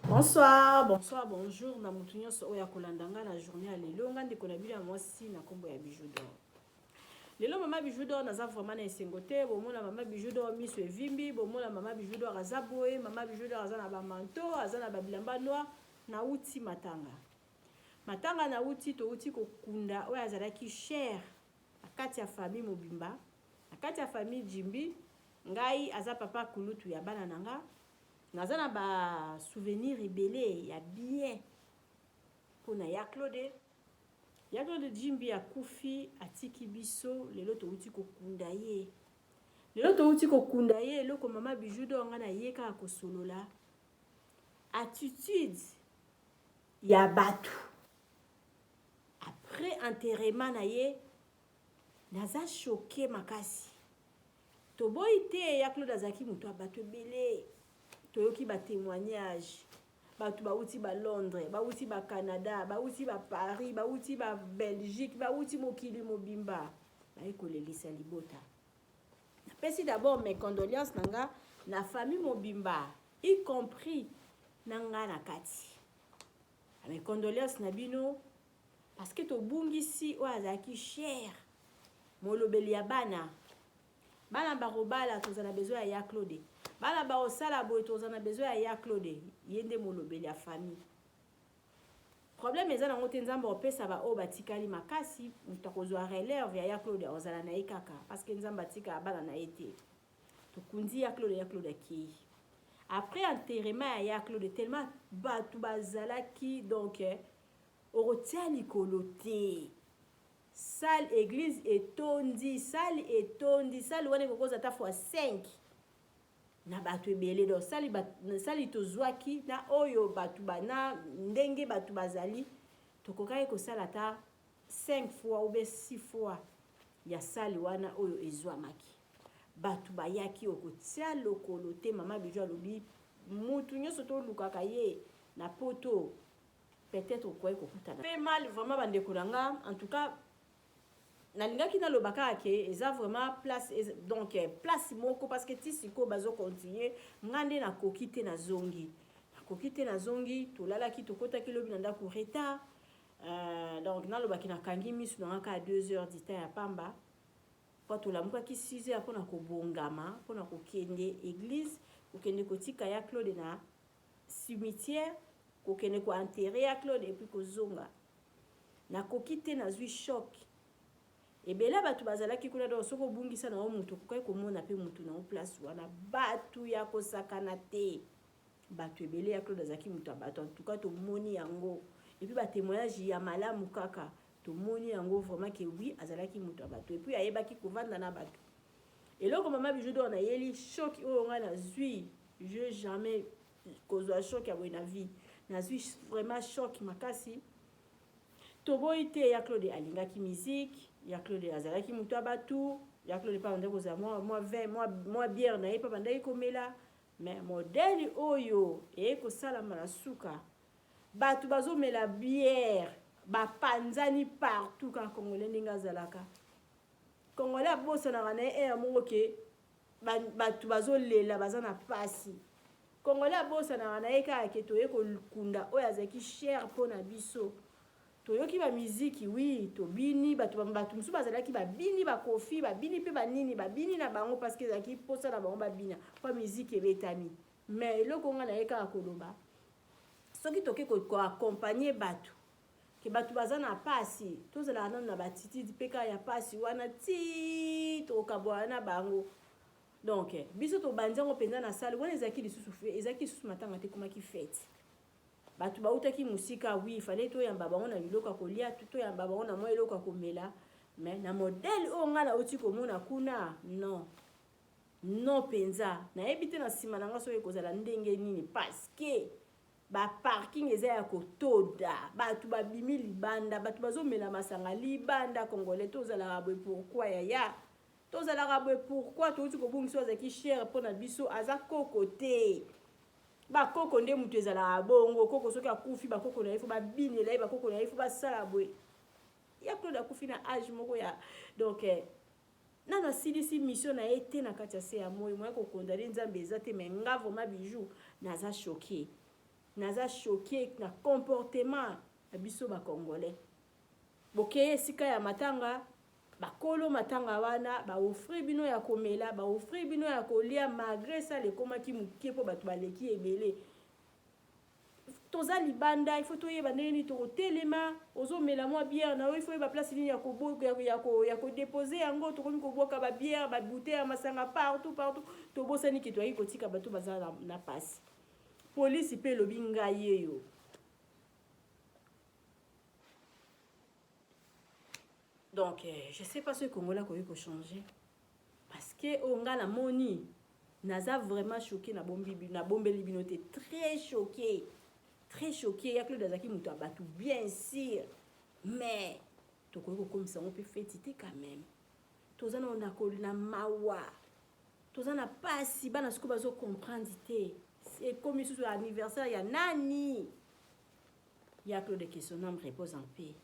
Bonsoir, bonsoir, bonjour na mutu nyonso oyo akolanda nga na journée ya lelo. Nga ndeko na bino ya mwasi na kombo ya Bijou d'Or. Lelo mama Bijou d'Or naza vraiment na esengo te. Bomona mama Bijou d'Or miso evimbi, bomona mama Bijou d'Or aza boye, mama Bijou d'Or aza na ba manteau, aza na ba bilamba noir. Nauti matanga. Matanga nauti, touti kokunda oyo azalaki cher na kati ya famille mobimba, na kati ya famille Jimbi. Ngai aza papa kulutu ya bana na nga. Naza na ba souvenir ebele ya bien pona ya Claude. Ya Claude Jimbi akufi atiki biso lelo towuti kokunda ye. Lelo towuti kokunda ye eloko mama Bijou d'or nga na ye kaka kosolola attitude ya batu après enterrement na ye naza choquer makasi. Toboyi te ya Claude azalaki moto ya bato ebele. Toyoki ba temoignages. Bato bawuti ba Londres, bawuti ba Canada, bawuti ba Paris, bawuti ba Belgique, bawuti mokili mobimba. Baye kolelisa libota. Napesi d'abord mes condoleances na nga na famille mobimba, y compris na nga na kati. Mes condoleances na bino parce que tobungisi oyo azalaki cher. Molobeli ya bana. Bana bakobala toza na besoin ya ya Claude. Bana bakosala boye toza na besoin ya ya Claude. Ye nde molobeli ya famille. Problème eza nango te, Nzambe akopesa ba oyo batikali makasi, moto akozwa relève ya ya Claude akozala na ye kaka parce que Nzambe atikaka bana na ye te. Tokundi ya Claude, ya Claude akei. Après enterrement ya ya Claude, tellement bato bazalaki donc okotia likolo te. Salle eglise etondi, salle etondi, salle wana ekoki kozala ata fois 5 na bato ebele. Donc salle, salle tozwaki na oyo bato ba na ndenge bato bazali, tokokaki kosala ata 5 fois ou bien 6 fois ya salle wana oyo ezwamaki. Bato bayaki okotia lokolo te. Mama Bijou alobi mutu nyonso tolukaka ye na poto peut-être okoki kokutana fait mal vraiment bandeko na nga. En tout cas nalingaki naloba kaka ke eza vraiment place, donc place moko parce que ti sikoyo bazocontinue. Nga nde nakoki te, nazongi, nakoki te, nazongi. Tolalaki, tokotaki lobi na ndako retard. Donc nalobaki nakangi misu na nga kaka 2 heures du temps ya pamba mpo tolamukaki 6 heures mpona kobongama mpona kokende église, kokende kotika ya Claude na cimetière, kokende koenterre ya Claude et puis kozonga. Nakoki te, nazwi choc. Ebele ya bato bazalaki kuna, donc soki obungisa na yo moto, okokaki komona mpe motu na yo place wana. Bato ya kosakana te, bato ebele. Ya Claude azalaki moto ya bato. En tout cas tomoni yango et puis batémoignage ya malamu kaka tomoni yango vraiment ke oui, azalaki moto ya bato et puis ayebaki kovanda na bato. Eloko mama Bijou d'Or nayeli choc oyo ngai nazwi, je jamais kozwa choc ya boye na vie. Nazwi vraiment choc makasi. Toboyi te ya Claude alingaki musique, ya Claude azalaki moto ya bato, ya Claude mpe abandaki kozala mwa vin, mwa bière na ye mpe abandaki komela. Mais modèle oyo eye kosalama na suka, bato bazomela bière, bapanzani partout kaka. Congolais ndenge azalaka, Congolais abosanaka na ye ere moko ke bato bazolela, baza na pasi. Congolais abosanaka na ye kaka ke toye kokunda oyo azalaki cher mpo na biso. Toyoki bamiziki, oui, tobini. Bato bato mosusu bazalaki babini, bakofi babini mpe banini babini na bango parce que ezalaki mposa na bango babina mpo miziki ebetami. Mais eloko nga na ye kaka koloba, soki toke koaccompagne bato ke bato baza na pasi, tozalaka nano na batitide mpe kaka ya pasi wana ti tokokabwana na bango. Donc biso tobandi yango mpenza na salle wana, ezalaki lisusu, ezalaki lisusu matanga te, ekomaki fête. Bato bautaki mosika, oui, fallait toyamba bango na biloko ya kolia, toyamba bango na mwa eloko ya komela. Mais na modèle oyo ngai nauti komona kuna, non non mpenza nayebi te na nsima na nga soki ekozala ndenge nini, parce que baparking eza ya kotoda, bato babimi libanda, bato bazomela masanga libanda. Congolais tozalaka boye pourquoi? Yaya, tozalaka boye pourquoi? Touti kobungisa azalaki cher mpo na biso, aza koko te. Bakoko nde moto ezalaka bongo. Koko soki akufi, bakoko na ye fo babinela ye, bakoko na ye fo basala boye. Ya Claude akufi na age moko ya donc nano asilisi mission na ye te na kati ya se ya moi. Moya kokondane Nzambe eza te. Mais nga vraiment Bijou naza choqué. Naza choqué na comportement na biso ba congolais. Bokeye esika ya matanga, bakolo matanga wana ba offrir bino ya komela, ba offrir bino ya kolia malgre salle ekomaki moke mpo bato baleki ebele. Toza libanda, il faut toyeba ndenge nini tokotelema. Ozomela mwa bière na yo, il faut oyeba place nini ya kodepose yango. Tokomi kobwaka ba bière, ba bouteille ya masanga partout partout. Tobosani ke toyaki kotika bato baza na pasi. Polisi mpe elobi ngai yeyo. Donc je sais pas soki Congolais akoki kochanger, parce que oyo ngai namoni, naza vraiment choqué. Nabombeli bino te, très choqué, très choqué. Ya Claude azalaki moto ya bato, bien sûr, mais tokoki kokomisa yango mpe feti te quand même. Toza na mawa, toza na pasi. Bana sikoyo bazocomprendre te, ekomi susu anniversaire ya nani? Ya Claude, que son âme repose en paix,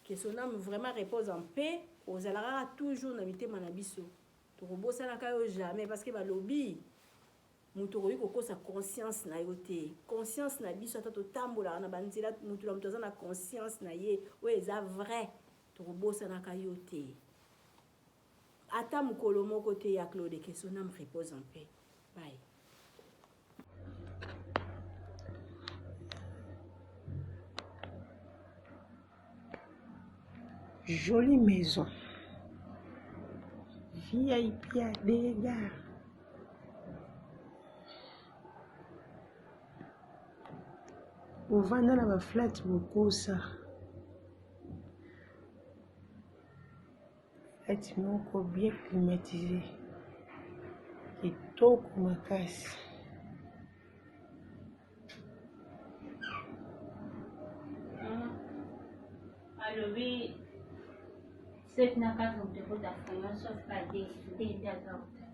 que son âme vraiment repose en paix. Ozala kaka toujours na mitema na biso, tokobosanaka yo jamais, parce que balobi moto okoki kokosa conscience na yo te. Conscience na biso, ata totambolaka na banzela, moto na moto aza na conscience na ye oyo eza vrai. Tokobosanaka yo te ata mokolo moko te. Ya Claude, que son âme repose en paix. Bye. Jolie maison. VIP à dégâts. Ovanda na baflat, bokosa flat moko bien climatisé, kitoko makasi. Alobi 7 na 4 moto ekota fona, sauf ka de de nde aza kotala.